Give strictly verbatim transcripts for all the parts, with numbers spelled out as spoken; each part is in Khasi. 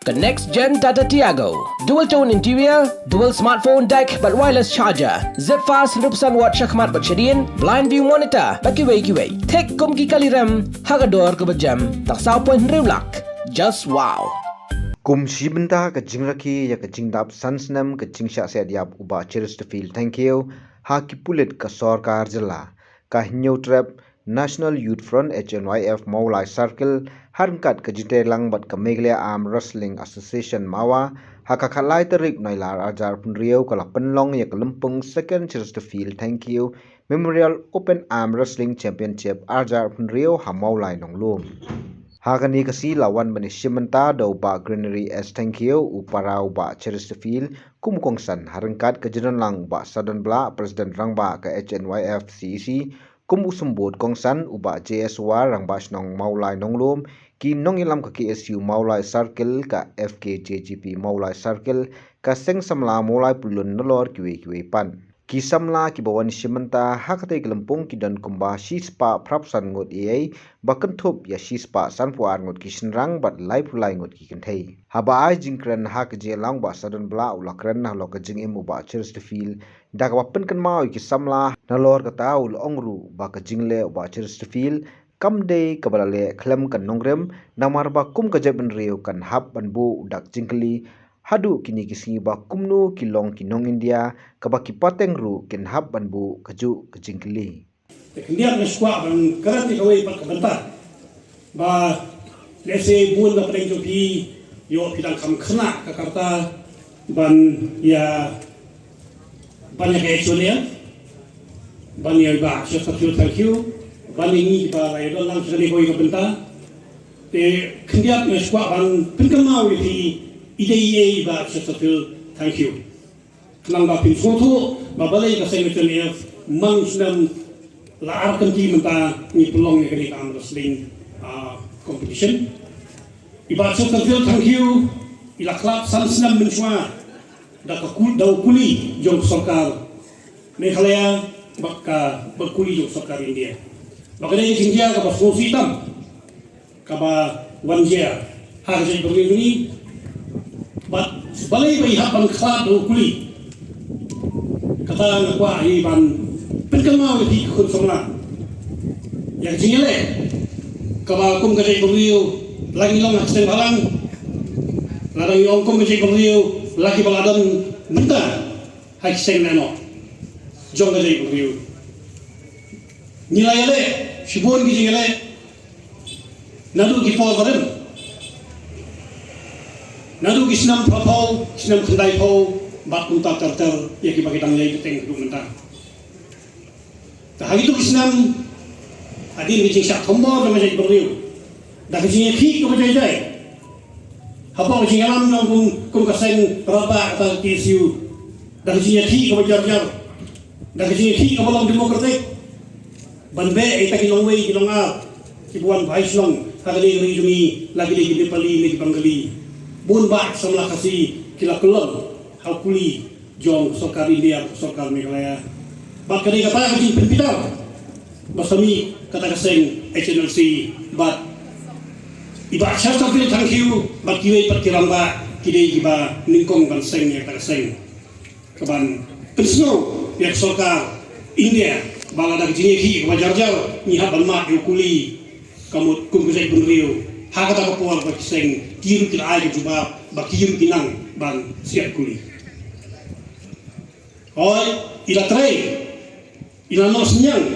Ka next gen Tata Tiago. Dual tone interior, dual smartphone deck bad wireless charger. Zip fast hynriew percent watt shakhmat bad shadien, blind view monitor bad kiwei kiwei. Thik kum ki kali rem ha ka dor kaba jem tang saw point hynriew lak. Just wow. Kum shi bynta ka jingrakhe ïa ka jingdap san snem ka jingshah set ïap u Bah Chesterfield Thangkhiew ha ki pulit ka sorkar jylla, ka Hynñiewtrep National Youth Front H N Y F Mawlai Circle, ha ryngkat ka jingtreilang bad ka Meghalaya Arm Wrestling Association MAWA, ha ka khatlai tarik Nailar arhajar arphew hynriew ka la pynlong ïa ka lympung Second Chesterfield Thangkhiew Memorial Open Arm Wrestling Championship arhajar arphew hynriew ha Mawlai Nonglum. Ha kane ka sngi la wan ban ïashim bynta da u Bah Grenery S Thangkhiew, u para u Bah Chesterfield, kum u kongsan, ha ryngkat ka jingdonlang u Bah Sadonblah, President Rangbah ka H N Y F C E C, kum u symbud kongsan, u Bah J S War, Rangbah Shnong Mawlai Nonglum, ki nongïalam ka K S U Mawlai Circle, ka F K J G P Mawlai Circle, ka Seng Samla Mawlai Pyllun, nalor kiwei kiwei pat. Ki samla kiba wan shim bynta ha katei ka lympung ki don kumba shispah phraphew san ngut eiei, ba kynthup ïa shispah sanphew ar ngut ki shynrang bad laiphew lai ngut ki kynthei. Haba ai jingkren ha ka jingïalang u Bah Sadonblah u la kren halor ka jingim u Bah Chesterfield, da kaba pynkynmaw ïa ki samla, nalor kata u la ong ruh ba ka jingleh u Bah Chesterfield kam dei kaba la leh khlem ka nongrim, namar ba kum ka jaitbynriew kan hap ban buh u dak jingkylli haduh kine ki sngi ba kumno ki long ki nong India, kaba ki pateng ruh kin hap ban buh kajuh ka jingkylli. Te khyndiat nga sngewkwah ban kren ïa kawei pat ka bynta ba lehse bun na pdeng jong phi ïoh phi dang kham khynnah ka karta ban ïa ban ïa ka H O N A, ban ïa i Bah Chesterfield Thangkhiew, ban ïa ngi kiba la ïadon lang sha kane kawei ka bynta. Te khyndiat nga sngewkwah ban pynkynmaw ïa phi i dei i ei i Bah Chesterfield Thangkhiew. Khnang ba phin sngewthuh ba balei ka seng H N Y F man u snem la ar kynti mynta ngi pynlong ïa kane ka arm wrestling, ah, competition. I Bah Chesterfield Thangkhiew i la khlad san snem mynshuwa da ka ku-, da u kuli jong ka sorkar Meghalaya bad ka, bad kuli jong ka sorkar India. Ba ka dei ka jingjia kaba sngewsih tam kaba wan jia ha ka jaitbynriew jong ngi. Bad balei ba i hap ban khlad da u kuli? Kata nga kwah hi ban pynkynmaw ïa phi ki khun samla. Ïa ka jingïaleh kaba kum ka jaitbynriew la ngi long ha ki seng bhalang, lada ngi ong kum ka jaitbynriew la kiba la don mynta ha ki seng lehnoh jong ka jaitbynriew. Ngi la ïaleh shibun ki jingïaleh naduh ki por barim, naduh ki snem phraphew, snem khyndaiphew bad kumta ter ter ïa kiba ki dang ïai bteng haduh mynta. Te ha kito ki snem hadien ka jingshah thombor jong ka jaitbynriew da ka jingïakhih kaba jai jai hapoh ka jingïalam jong kum, kum ka seng rangbah kata ka K S U, da ka jingïakhih kaba jar jar, da ka jingïakhih kaba long democratic, ban beh ïa kita ki nongwei ki nongar kiba wan bha shnong ha kane ka ri jong ngi, la ki dei ki Nepali ne ki Bengali. Bun bah ki samla Khasi ki la kyllon ha u kuli jong ka sorkar India, ka sorkar Meghalaya. Bad ka dei kata ka jingpynbitar ba sa mih kata ka seng H N L C bad i Bah Chesterfield Thangkhiew bad kiwei pat ki rangbah ki dei kiba nyngkong ban seng ïa kata ka seng. Kaban pynsngew ïa ka sorkar India ba lada ka jingïakhih kaba jar jar ngi hap ban mad ïa u kuli, ka mut kum ka jaitbynriew ha kata ka por ba ki seng ki ruh ki la ai ka jubab ba ki ruh ki nang ban siat kuli. Hooid, i la trei, i la noh synñiang,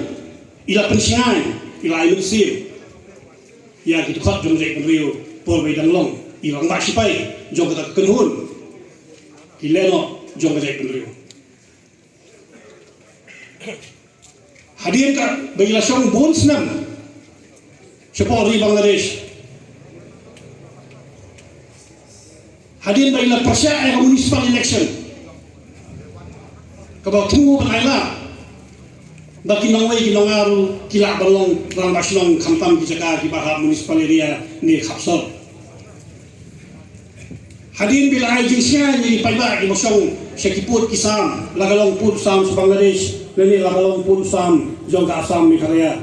i la pynshngaiñ, i la ai mynsiem ïa ki dkhot jong ka jaitbynriew por ba i dang long i rangbah sipai jong kata ka kynhun ki lehnoh jong ka jaitbynriew. Hadien ka ba i la shong bun snem shapoh ri Bangladesh, hadien ba i la pyrshah ïa ka municipal election kaba thmu ban ailad ba ki nongwei ki nongar ruh ki lah ban long rangbah shnong khamtam ki jaka kiba ha municipal area ne khapsor. Hadien ba i la ai jingsngew ïa ki paidbah kiba shong sha ki pud ki sam, la ka long pud sam sha Bangladesh lane la ka long pud sam jong ka Assam, Meghalaya.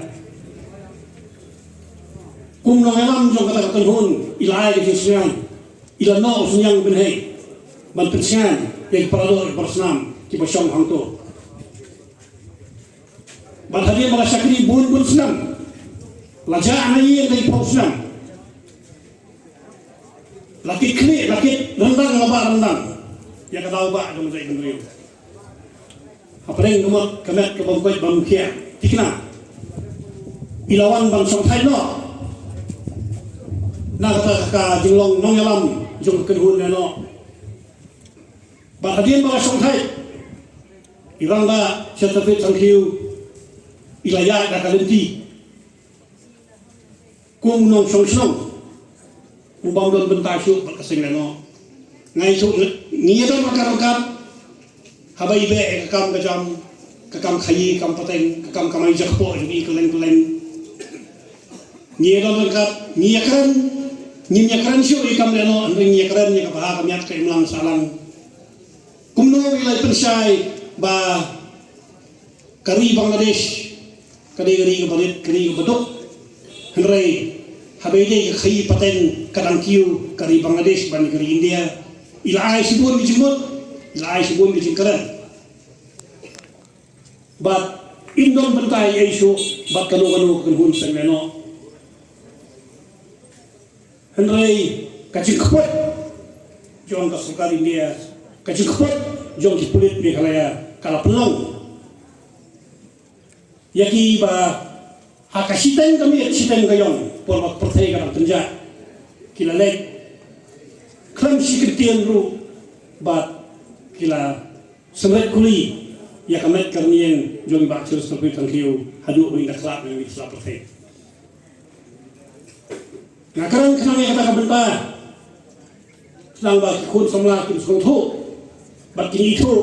Kum nongïalam jong kata ka kynhun i la ai ka jingsngew I la noh u synñiang bynhei ban pynshngaiñ ïa ki paradoh, ïa ki parasnam kiba shong hangto. Bad hadien ba la shakri bun bun snem, la jah na ïing da ki phew snem, la kit khlieh, la kit ryndang, la bah ryndang ïa ka daw bah jong ka jaitbynriew. Hapdeng ka mut ka met ka bym koit bym khiah, thikna i la wan ban shongthait noh na kata ka jinglong nongïalam jong ka kynhun ne noh. Bad hadien ba la shongthait, i Rangbah Chesterfield Thangkhiew i la ïaid da ka lynti kum u nongshong shnong u bym don bynta shuh bad ka seng lehnoh. Nga ïathuh, ngi ïa don ryngkat ryngkat haba i beh ïa ka kam ka jam, ka kam khaïi, kam pateng, ka kam kamai jakpoh jong i kylleng kylleng. Ngi ïa don ryngkat, ngi ïa kren, ngim ïa kren shuh ïa ka kam lehnoh, hynrei ngi ïa kren ïa ka bha ka miat, ka imlang sahlang. Kumno ngi la pynshai ba ka ri Bangladesh ka dei ka ri kaba rit, ka ri kaba duk. Hynrei haba ïadei ka khaïi pateng ka dang kiew ka ri Bangladesh bad ka ri India. I la ai shibun ki jingmut, i la ai shibun ki jingkren. Bad im don bynta ei ei shuh bad kano kano ka kynhun seng lehnoh. Hynrei ka jingkhuid jong ka sorkar India, ka jingkhuid jong ki pulit Meghalaya ka la pynlong ïa ki ba ha ka shiteng ka miet shiteng ka ïong, por ba ka pyrthei ka dang pynjah, ki la leit khlem shi kyntien ruh bad ki la sngewrit kuli ïa ka met ka rynïeng jong i Bah Chesterfield Thangkhiew haduh ba in da khlad na ka sla pyrthei. Nga kren khnang ïa kata ka bynta khnang ba ki khun samla kin sngewthuh bad kin ithuh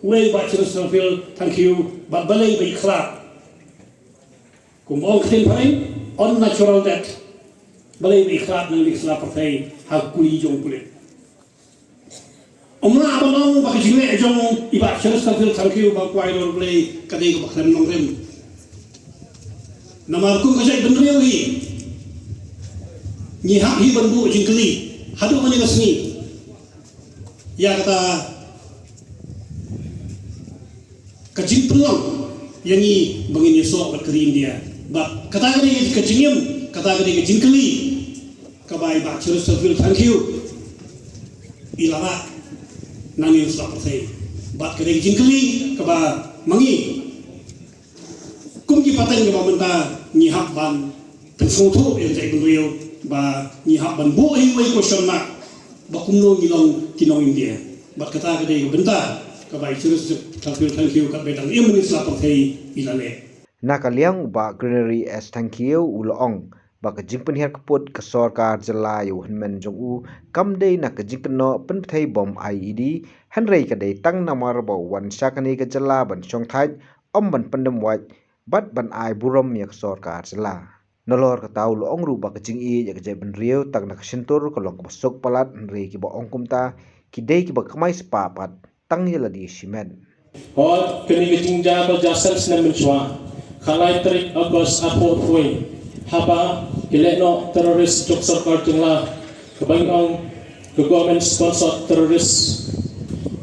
uei Bah Chesterfield Thangkhiew bad balei ba i khlad. Kumba ong ka ktien phareng, unnatural death. Balei ba i khlad na ka sla pyrthei ha ka kuli jong u pulit. Ym lah ban ong ba ka jingleh jong i Bah Chesterfield Thangkhiew ba kwai dor Blei ka dei kaba khlem nongrim. Namar kum ka jaitbynriew hi ngi hap hi ban buh jingkylli haduh mynne ka sngi ïa kata ka jingpynlong ïa ngi ba ngin ïasoh bad ka ri India. Bad kata ka dei ka jingim, kata ka dei ka jingkylli kaba i Bah Chesterfield Thangkhiew i la rah nangne na sla pyrthei. Bad ka dei ka jingkylli kaba ma ngi kum ki pateng kiba mynta ngi hap ban pynsngewthuh ïa ka jaitbynriew, ba ngi hap ban buh ïa uwei u question mark ba kumno ngi long ki nong India. Bad kata ka dei ka bynta kaba i Chesterfield Thangkhiew katba i dang im mynne sla pyrthei i la leh. Na ka liang u Bah Greenery S Thangkhiew u la ong ba ka jingpynhiar kput ka sorkar jylla ïa u hynmen jong u kam dei na ka jingkynnoh pynpthei bom I E D, hynrei ka dei tang namar ba u wan sha kane ka jylla ban shongthait, ym ban pyndem wait bad ban ai burom ïa ka sorkar jylla. Nalor kata u la ong ruh ba ka jingïeit ïa ka jaitbynriew tang na ka shyntur ka long kaba suk palat, hynrei kiba ong kumta ki dei kiba kmai spah pat tang ïa lade shimet. Hooid, kane ka jingjia ka la jia snem mynshuwa. Khatlai tarik August arphew arphew wei, haba ki lehnoh terrorist jong ka sorkar jylla, kaba ngi ong ka government sponsored terrorist,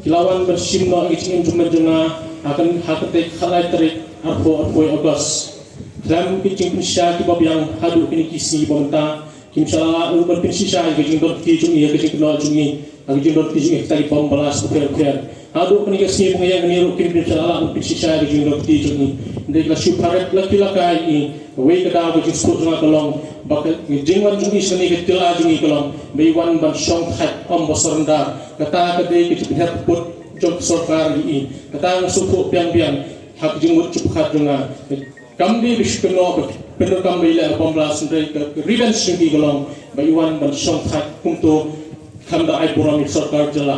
ki la wan ban shim noh ïa ka jingim jong u hynmen jong nga ha ka, ha katei ka khatlai tarik arphew arphew wei August. Khlem ki jingpynshai kiba biang haduh kine ki sngi ba mynta, kim shym la lah ruh ban pynshisha ïa ka jingdon kti jong ngi, ïa ka jingkynnoh jong ngi, ïa ka jingdon kti jong ngi ha kita ki bom blast bapher bapher. Haduh kane ka sngi ba nga ïeng hangne ruh kim shym la lah ban pynshisha ïa ka jingdon kti jong ngi. Hynrei ki la shu pharet la ki la kai ïa ngi. Kawei ka daw ka jingsngewthuh jong nga ka long ba ka jingwan jong ngi sha kane ka jylla jong ngi ka long ba i wan ban shongthait, ym ba surrender. Kata ka dei ka jingpynhiar kput jong ka sorkar ïa i. Kata nga sngewthuh biang biang ha ka jingmut jingpyrkhat jong nga. Kam dei ba shu kynnoh ba pyndonkam ba i leh ha bom blast, hynrei ka revenge jong i ka long ba i wan ban shongthait kumto, khlem da ai burom ïa ka sorkar jylla.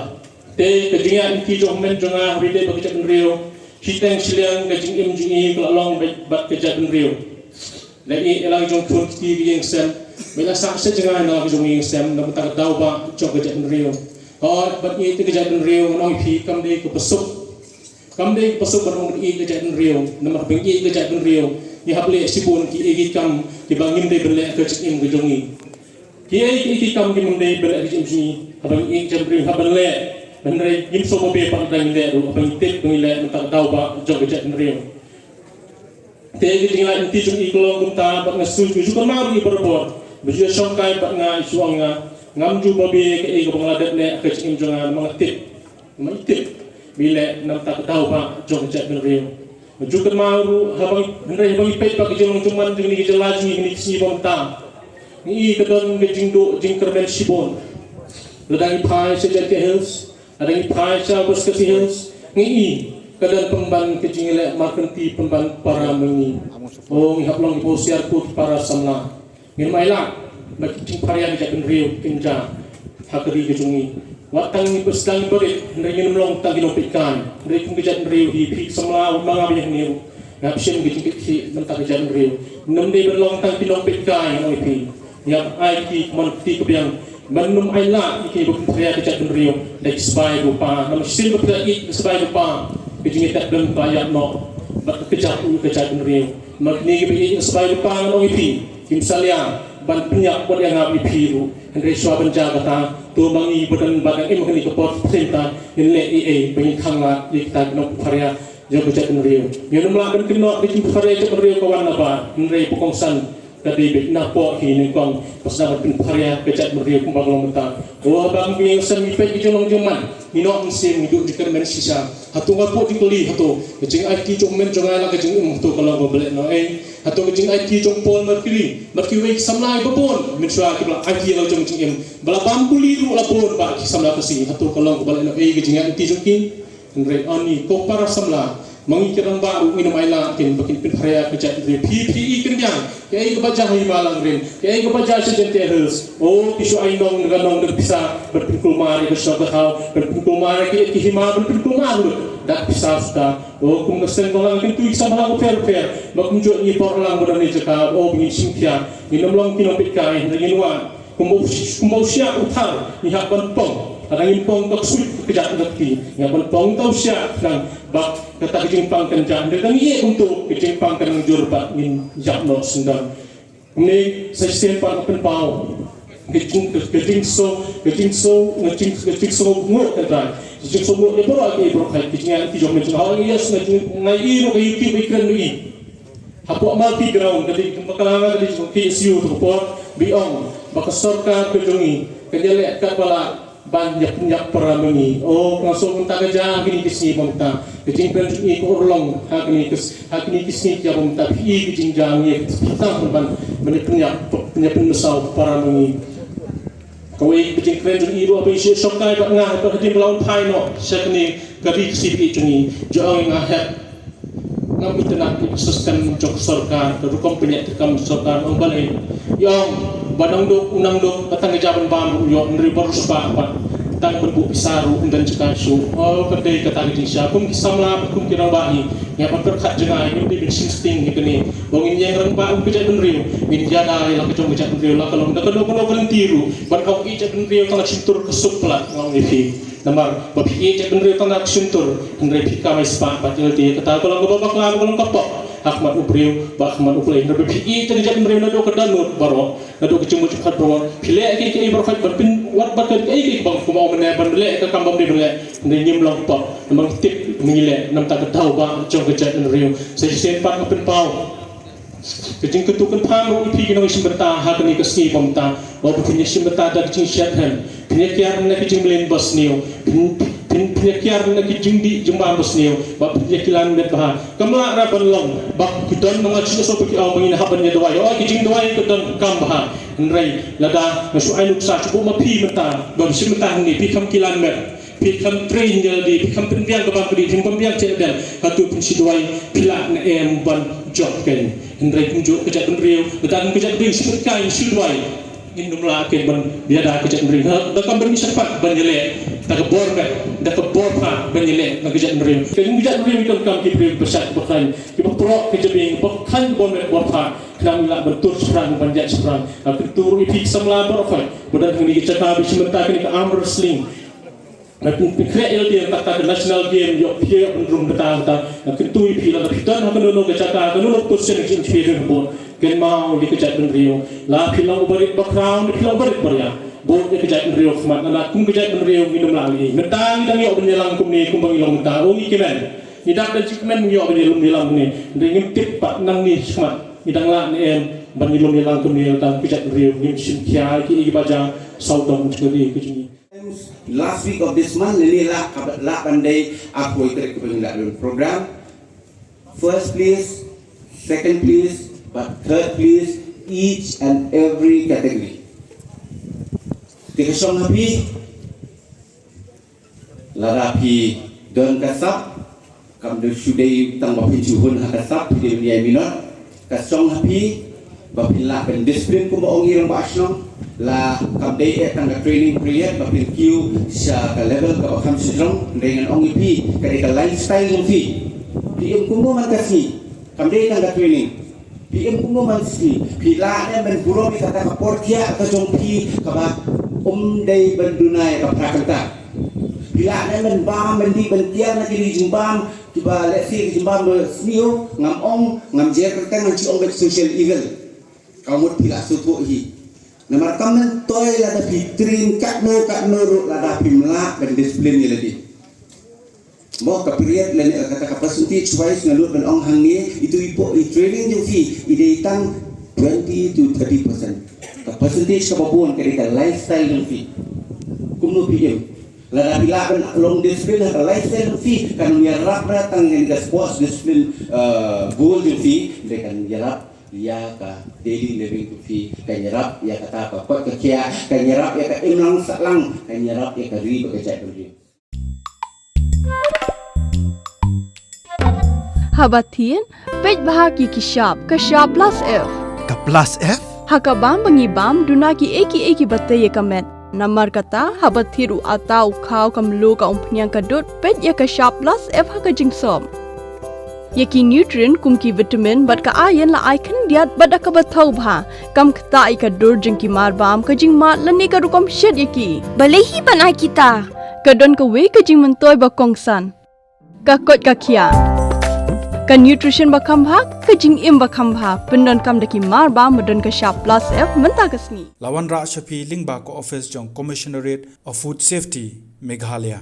Te ka jingïaid lynti jong u hynmen jong nga haba ïadei bad ka jaitbynriew, shiteng shiliang ka jingim jong i ka la long bad, bad ka jaitbynriew. La ïeit ïa la ka jong ka khun kti ka ïing sem, bad la sah sha jngai na la ka jong ka ïing sem na bynta ka daw bah jong ka jaitbynriew. Hooid, ban ïeit ïa ka jaitbynriew ngan ong ïa phi kam dei kaba suk. Kam dei kaba suk ban ong ban ïeit ïa ka jaitbynriew, namar ban ïeit ïa ka jaitbynriew ngi hap leh shibun kiei kiei ki kam kiba ngim dei ban leh ha ka jingim ka jong ngi. Kiei kiei ki kam kim dei ban leh ka jingim jong ngi haba ngi ïeit ïa ka jaitbynriew, hynrei ngim sngewbha ban leh ruh haba ngi tip ba ngi leh mynta ka daw ba jong ka jaitbynriew. Te ka jingleh lynti jong i ka long kumta bad nga shu ju kynmaw ïa i barabor ba ju shongkai bad nga, i shu ong ïa nga, ngam ju babe kaei kaba nga la dep leh ha ka jingim jong nga, namar nga tip, namar i tip ba i leh na ka bynta ka daw ba jong ka jaitbynriew. Nga ju kynmaw ruh haba ngi, hynrei haba ngi peit ba ka jinglong jingman jong ngi, ka jylla jong ngi kine ki sngi ba mynta, ngi i ka don ka jingduh jingkyrmen shibun. Lada ngi phai sha Jaintia Hills, lada ngi phai sha West Khasi Hills, ngi i ka don pynban ka jingleh markynti, pynban para ma ngi. O, ngi hap long kiba husiar ko ki para samla. Ngim ailad ba ki jingpharia ka jaitbynriew kin jia ha ka ri ka jong ngi. Wat tang ngi ba sdang ba rit, hynrei ngim long tang ki nongpeitkai. Hynrei kum ka jaitbynriew hi, phi ki samla, wat ma nga ba ïa hangne ruh, nga hap shim ka jingkitkhlieh mynta ka jaitbynriew. Ngim dei ban long tang ki nongpeitkai, nga ong ïa phi. Ngi hap ai ki kmon kti ka biang ban ym ailad ïa ki ba pynpharia ka jaitbynriew da ki sbai ba pa. Namar shisien ba phi la ïeit ki sbai ba pa, ka jingïatep lem ka ïap noh bad ka kjat u ka jaitbynriew. Namar kine kiba ïeit ki sbai ba pa, nga ong ïa phi, kim salia ban pynïap wat ïa nga bad ïa phi ruh. Hynrei shuwa ban jia kata, to ma ngi ba don ba dang im ha kane ka por pyrthei mynta, ngin leh ei ei ba ngin khanglad ïa kita ki nongpynpharia jong ka jaitbynriew. Ngin ym lah ban kynnoh ba ka jingpynpharia jaitbynriew ka wan na bar, hynrei ba kongsan ka dei beit napoh hi nyngkong ba sdang ban pynpharia ka jaitbynriew kumba ka long mynta. O, haba ngi ïeng shen ngi peit ka jinglong jingman, ngi noh mynsiem, ngi duh jingkyrmen shisha. Hato nga buh jingkylli, hato ka jingaiti jong men jong nga ïa la ka jingim, hato ka long kaba lehnohei? Hato ka jingaiti jong Paul Mercury bad kiwei ki samla kiba bun mynshuwa kiba la aiti ïa la ka jong ka jingim, ba la bam puli ruh la bun ba ki samla Khasi, hato ka long kaba lehnohei ka jingaiti jong ki? Hynrei ani ko para samla, ma ngi ki rangbah ruh ngin ym ailad kin ba kin pynpharia ka jaitbynriew. Phi, phi i kyndiang kaei kaba jia ha Hima Langrin, kaei kaba jia sha Jaintia Hills. O, ki shu ai nong da ka nong da ka pisa ban pynkulmar ïa ka shnong ka thaw, ban pynkulmar ïa ki, ki hima, ban pynkulmar lut da ka pisa suda. O, kum ka seng ba nga kyntu ïa ki samla bapher bapher, ba kumjuh ngi por lang ba don ïa jaka, o, ba ngin shim khia, ngin ym long ki nongpeitkai, hynrei ngin wad. Kumba u, kumba u shiah u thar, ngi hap ban pong. Lada ngim pong ka ksuid ka kjat ka kti. Ngi hap ban pong uta u shiah khnang ba kata ka jingpang kan jia. Hynrei lada ngi ïeh kumto, ka jingpang kan nang jur bad ngin ïap noh syndon. Kumne sa shisien pat nga pynpaw ka jing, ka jingso, ka jingso, ka jing, ka jingso nguh kan jia. Ka jingso nguh ïa baroh ki briew, ka jingïaid ki jong men jong nga. Yes, nga jing, nga i ruh ka YouTube, i kren ruh i. Hapoh Malki Ground, ka dei, ka dei jong K S U, to ka por ba i ong ba ka sorkar ka jong ngi kan ïaleh katba lah ban ïa pynïap para ma ngi. O, nga sngew mynta ka jia ha kine ki sngi ba mynta. Ka jingkren jong ngi ka urlong ha kine ki, ha kine ki sngi kiba mynta, phi i ka jingjia ngi, phi tang ban, ban ïa pynïap, pynïap pynmynsaw para ma ngi. Kawei ka jingkren jong i ruh ba i shongkai bad nga, ba hadien ba la wan phai noh sha kane ka ri Khasi ba ïeit jong ngi, jong nga hep, ngam itynnad ïa ka system jong ka sorkar, ka rukom pynïaid treikam sorkar. Ong balei? I ong ba nang duk, u nang duk, ba tang ka jia ban bam ruh ïoh, hynrei ba riewspah pat tang ban buh pisa ruh ym don jaka shuh. O, ka dei kata ka jingshisha. Kum ki samla, kum ki rangbah hi, ngi hap ban pyrkhat jngai, ngim dei ban shim sting hi kane. Ba ngin ïeng rangbah kum ka jaitbynriew, ngin ïada ïa la ka jong ka jaitbynriew, la ka long da kano kano ka lynti ruh, ban ong ïeit jaitbynriew tang na ka shyntur ka suk palat, nga ong ïa phi. Namar ba phi ïeit jaitbynriew tang na ka shyntur, hynrei phi kamai spah bad ïa lade, kata ka long kaba bakla, ka long ka pop ha khmat u briew bad ha khmat U Blei. Hynrei ba phi ïeit jaitbynriew naduh ka dohnud baroh, naduh ka jingmut jingpyrkhat baroh, phi leh kiei kiei baroh ban pynwad bad kiei kiei ba kum u ong mynne, ban leh ka kam bym dei ban leh, hynrei ngim long pop. Namar ngi tip ngi leh na ka bynta ka daw ba jong ka jaitbynriew. Sa shisien pat nga pynpaw ka jingkyntu kynpham ruh ïa phi ki nongshim bynta ha kane ka sngi ba mynta, ba phin ïashim bynta da ka jingshitrhem, phin ïakiar na ka jingmlien basniew, phin, phin, phin ïakiar na ka jingdih jingbam basniew, ba phin ïakilan met bha. Kam lah ruh ban long ba ki don ma nga, shu shu ba ki ong ba ngin hap ban ïa duwai. O, ka jingduwai ka donkam bha. Hynrei lada nga shu ai nuksa, shu buh ma phi mynta, ba shim bynta hangne, phi kham kilan met, phi kham train ïa lade, phi kham pynbiang ka bam ka dih, phi kham pynbiang check dam, hato phin shu duwai, phi lah ne em ban jop keiñ? Hynrei kumjuh ka jaitbynriew, lada kum ka jaitbynriew shu pynkai, shu duwai, ngin ym lah keiñ ban ïada ka jaitbynriew. Ha, da kam ban ngin shah pat ban ïaleh da ka bor met, da ka bor phah ban ïaleh na ka jaitbynriew. Ka jaitbynriew ki donkam ki briew ba shait ba khlaiñ, kiba proh ka jabieng, ba khlaiñ ka bor met bor phah, khnang ba lah ban tur shaphrang, ban ïaid shaphrang. Nga kyntu ruh ïa phi ki samla baroh khoit ba don hangne ha ka jaka ba shim bynta kane ka arm wrestling. Nga pyn, pynkhreh ïa lade na kata ka national game, ïoh phi ïoh ban rung kata kata. Nga kyntu ïa phi, lada phi don ha kano kano ka jaka, kano kano ka position ka jingïaid phi ïa ka bor, Kynmaw ïa ka jaitbynriew, la phi long u barit bakhraw ne phi long u barit baria, bud ïa ka jaitbynriew khmat, lada kum ka jaitbynriew ngin ym lah lei. Mynta ngi dang ïoh ban ïalam kumne kumba ngi long mynta, u ngi kmen. Ngi dap da jingkmen ngi ïoh ban ïalum ïalam kumne. Hynrei ngim tip pat nangne shakhmat ngi dang lah ne em ban ïalum ïalam kumne, lada kum ka jaitbynriew ngim shim khia ïa kiei kiba jia, sawdong jingkyrkhu ka jong ngi. Last week of this month, lane lah, lah ban dei arphew tarik kaba ngin lah don program. First place, second place, but third place, each and every category. Te ka shong ha phi, lada phi don ka sap, kam dei shu dei tang ba phin shu hun ha ka sap, phi dei ban ïai minot. Ka shong ha phi ba phin lah ban discipline kumba ong i rangbah shnong. La kam dei eh tang ka training period ba phin kiew sha ka level kaba kham shu jrong, hynrei ngan ong ïa phi, ka dei ka lifestyle jong phi. Phi im kumno man ka sngi, kam dei tang ka training. Phi im kumno man ka sngi, phi lah ne ban burom ïa kata ka por thiah ka jong phi kaba ym dei ban duna ïa ka phra kynta. Phi lah ne ban bam, ban dih, ban tiar na ki jingbam kiba lehse ki jingbam ba sniew, ngam ong, ngam jer kyrteng, ngam shu ong ba social evil. Ka mut phi lah sngewthuh hi. Namar kam myntoi lada phi train katno katno ruh, lada phim lah ban discipline ïa lade. Mo, ka period lane kata ka percentage wise nga lut ban ong hangne, itu i po, i training jong phi i dei tang twenty to thirty percent. Ka percentage kaba bun ka dei ka lifestyle jong phi. Kumno phi im. Lada phi lah ban long discipline ha ka lifestyle jong phi, kan ym ïarap re tang ïa ka sports discipline, eh, goal jong phi, hynrei kan ïarap ïa ka daily living jong phi, kan ïarap ïa kata ka koit ka khiah, kan ïarap ïa ka imlang sahlang, kan ïarap ïa ka ri bad ka jaitbynriew. Haba thied, peit bha ïa ki shap, ka shap plus F. Ka plus F? Ha ka bam ba ngi bam, duna kiei kiei kiba tei ïa ka met. Namar kata, haba thied u atta, u khaw, ka mluh, ka umphniang, ka dud, peit ïa ka shap plus F ha ka jingsop. Ïa ki nutrient kum ki vitamin bad ka iron la ai khyndiat bad da kaba thaw bha. Kam ktah ïa ka dur jong ki mar bam, ka jingmad lane ka rukom shet ïa ki. Balei hi ban ai kita? Ka don kawei ka jingmyntoi ba kongsan. Ka koit ka khiah. Ka nutrition ba kham bha, ka jingim ba kham bha. Pyndonkam da ki mar bam ba don ka shap plus F mynta ka sngi. La wanrah sha phi lyngba ka office jong Commissionerate of Food Safety, Meghalaya.